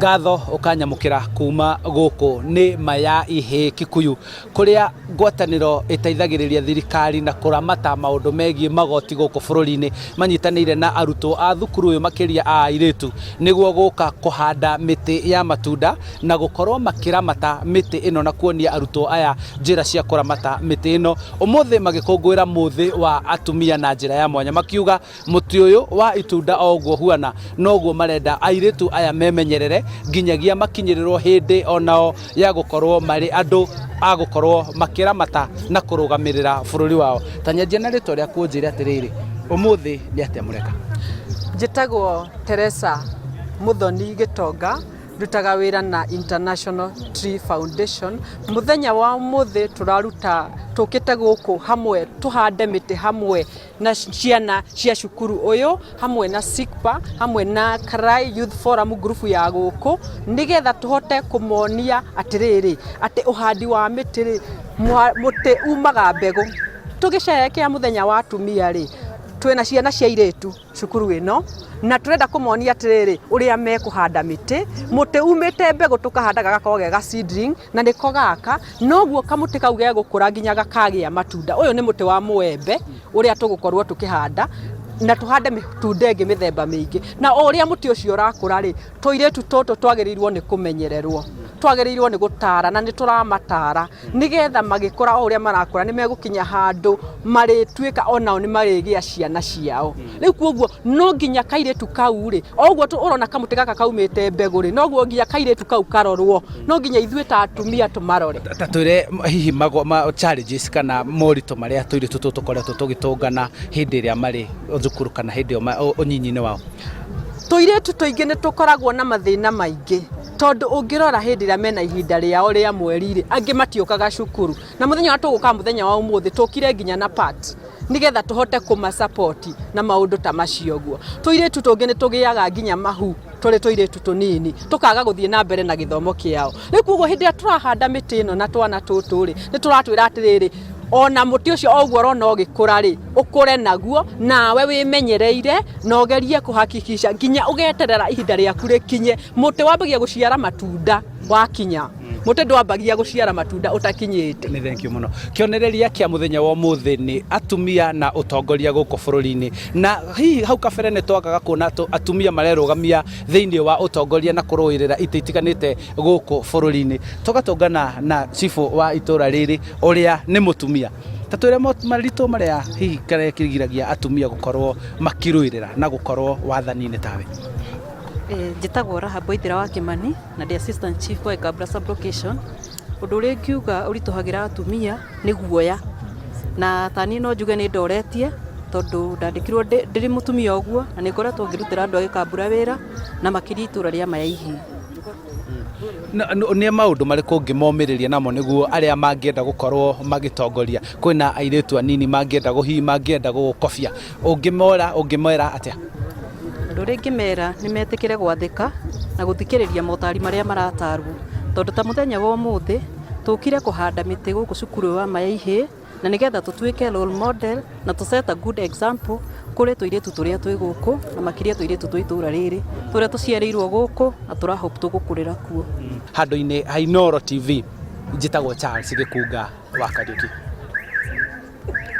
Ngatho ũkanyamũkĩra kuma gũkũ nĩ Maya Ihĩ Kikuyu kũrĩa ngwatanĩro ĩteithagĩrĩria thirikari na kũramata maũndũ megiĩ magoti gũkũ bũrũri-inĩ manyitanĩire na arutwo a thukuru ũyũ makĩria a airĩtu nĩguo gũka kũhanda mĩtĩ ya matunda na gũkorwo makĩramata mĩtĩ ĩno na kuonia arutwo aya njĩra cia kũramata mĩtĩ ĩno. Ũmũthĩ magĩkũngũĩra mũthĩ wa atumia na njĩra ya mwanya makiuga Mũtĩ ũyũ wa itunda o ũguo ũhuana, noguo marenda airĩtu aya memenyerere nginyagia makinyĩrĩrwo hĩndĩ o nao ya gũkorwo marĩ andũ a gũkorwo makĩramata na kũrũgamĩrĩra bũrũri wao. Ta nyanjia na rĩtwa rĩaku ũnjĩre atĩrĩrĩ, ũmũthĩ nĩ atĩa mũreka? Njĩtagwo Teresa Mũthoni Gĩtonga, ndutaga wĩra na International Tree Foundation. Mũthenya wa ũmũthĩ tũraruta, tũkĩte gũkũ hamwe tũhande mĩtĩ hamwe na ciana cia cukuru ũyũ hamwe na SICPA hamwe na Karai Youth Forum group ya gũkũ nĩgetha tũhote kũmonia atĩrĩrĩ atĩ ũhandi wa mĩtĩ rĩ mũtĩ umaga mbegũ. Tũgĩcerehekea mũthenya wa atumia rĩ twĩna ciana cia airĩtu cukuru ĩno na tũrenda kũmonia atĩrĩrĩ ũrĩa mekũhanda mĩtĩ, mũtĩ umĩte mbegũ tũkahanda gagakorwo ge ga seedling na nĩko gaka, noguo kamũtĩ kau gegũkũra nginya gakagĩa matunda. Ũyũ nĩ mũtĩ wa mũembe ũrĩa tũgũkorwo tũkĩhanda na tũhande mĩtunda ĩngĩ mĩthemba mĩingĩ. Na o ũrĩa mũtĩ ũcio ũrakũra rĩ, tũirĩtu tũtũ twagĩrĩirwo nĩ kũmenyererwo, twagĩrĩirwo nĩ gũtara na nĩ tũramatara nĩgetha magĩkũra o ũrĩa marakũra nĩ megũkinya handũ marĩtuĩka onao nĩ marĩgĩa ciana ciao. Rĩu koguo no nginya kairĩtu kau rĩ, o ũguo ũrona kamũtĩ gaka kaumĩte mbegũ rĩ, noguo nginya kairĩtu kau karorwo, no nginya ithuĩ ta atumia tũmarore. Ta twĩre hihi challenges kana moritũ marĩa tũirĩtu tũtũ tũkoretwo tũgĩtũngana hĩndĩ ĩrĩa marĩ thukuru kana hĩndĩ ĩyo ũnyinyi-inĩ wao. Tũirĩtu tũingĩ nĩ tũkoragwo na mathĩna maingĩ tondũ ũngĩrora hĩndĩ ĩrĩa mena ihinda rĩao rĩa mweri rĩ, angĩ matiũkaga cukuru. Na mũthenya ũrĩa tũgũka mũthenya wa ũmũthĩ tũkire nginya na pads nĩgetha tũhote kũma support na maũndũ ta macio ũguo. Tũirĩtu tũngĩ nĩ tũgĩaga nginya mahu tũrĩ tũirĩtu tũnini tũkaga gũthiĩ na mbere na gĩthomo kĩao. Rĩu koguo hĩndĩ ĩrĩa tũrahanda mĩtĩ ĩno na twana tũtũ rĩ, nĩ tũratwĩra atĩrĩrĩ, ona mũtĩ ũcio o ũguo ũrona ũgĩkũra rĩ, ũkũre naguo nawe wĩmenyereire na ũgerie kũhakikisha nginya ũgeterera ihinda rĩaku rĩkinye. Mũtĩ wambagia gũciara matunda wakinya. Mũtĩ ndwambagia gũciara matunda ũtakinyĩte. Nĩ thank you mũno. Kĩonereria kĩa mũthenya wa ũmũthĩ nĩ atumia na ũtongoria gũkũ bũrũri-inĩ. Na hihi hau kabere nĩ twagaga kuona atumia marerũgamia thĩinĩ wa ũtongoria na kũrũĩrĩra itĩ itiganĩte gũkũ bũrũri-inĩ. Tũgatũngana na cibũ wa itũra rĩrĩ ũrĩa nĩ mũtumia. Ta twĩre moritũ marĩa hihi kĩrĩa kĩgiragia atumia gũkorwo makĩrũĩrĩra na gũkorwo wathani-inĩ tawe. Njĩtagwo Rahab Waithĩra wa Kĩmani na ndĩ assistant chief wa Gikambura sub location. Ũndũ ũrĩa ingiuga ũritũhagĩra atumia nĩ guoya, na ta niĩ no njuge nĩ ndoretie tondũ ndandĩkirwo ndĩrĩ mũtumia ũguo na nĩ ngoretwo ngĩrutĩra andũ a Gĩkambura wĩra na makĩria itũra rĩa Mayaihĩ. Nĩ maũndũ marĩkũ ũngĩmomĩrĩria namo nĩguo arĩa mangĩenda gũkorwo magĩtongoria? Kwĩna airĩtu anini mangĩenda hihi mangĩenda gũgũkobia, ũngĩmora ũngĩmera atĩa? Ũndũ ũrĩa ingĩmera nĩ metĩkĩre gwathĩka na gũthikĩrĩria motari marĩa maratarwo. Tondũ ta mũthenya wa ũmũthĩ, tũkire kũhanda mĩtĩ gũkũ cukuru ũyũ wa Mayaihĩ, na nĩgetha tũtuĩke role model na tũ set a good example kũrĩ tũirĩtu tũrĩa twĩ gũkũ, na makĩria tũirĩtu twa itũra rĩrĩ, tũrĩa tũciarĩirwo gũkũ na tũra hope tũgũkũrĩra kuo. Handũ-inĩ ha Inooro TV, njĩtagwo Charles Gĩkunga wa Kariũki.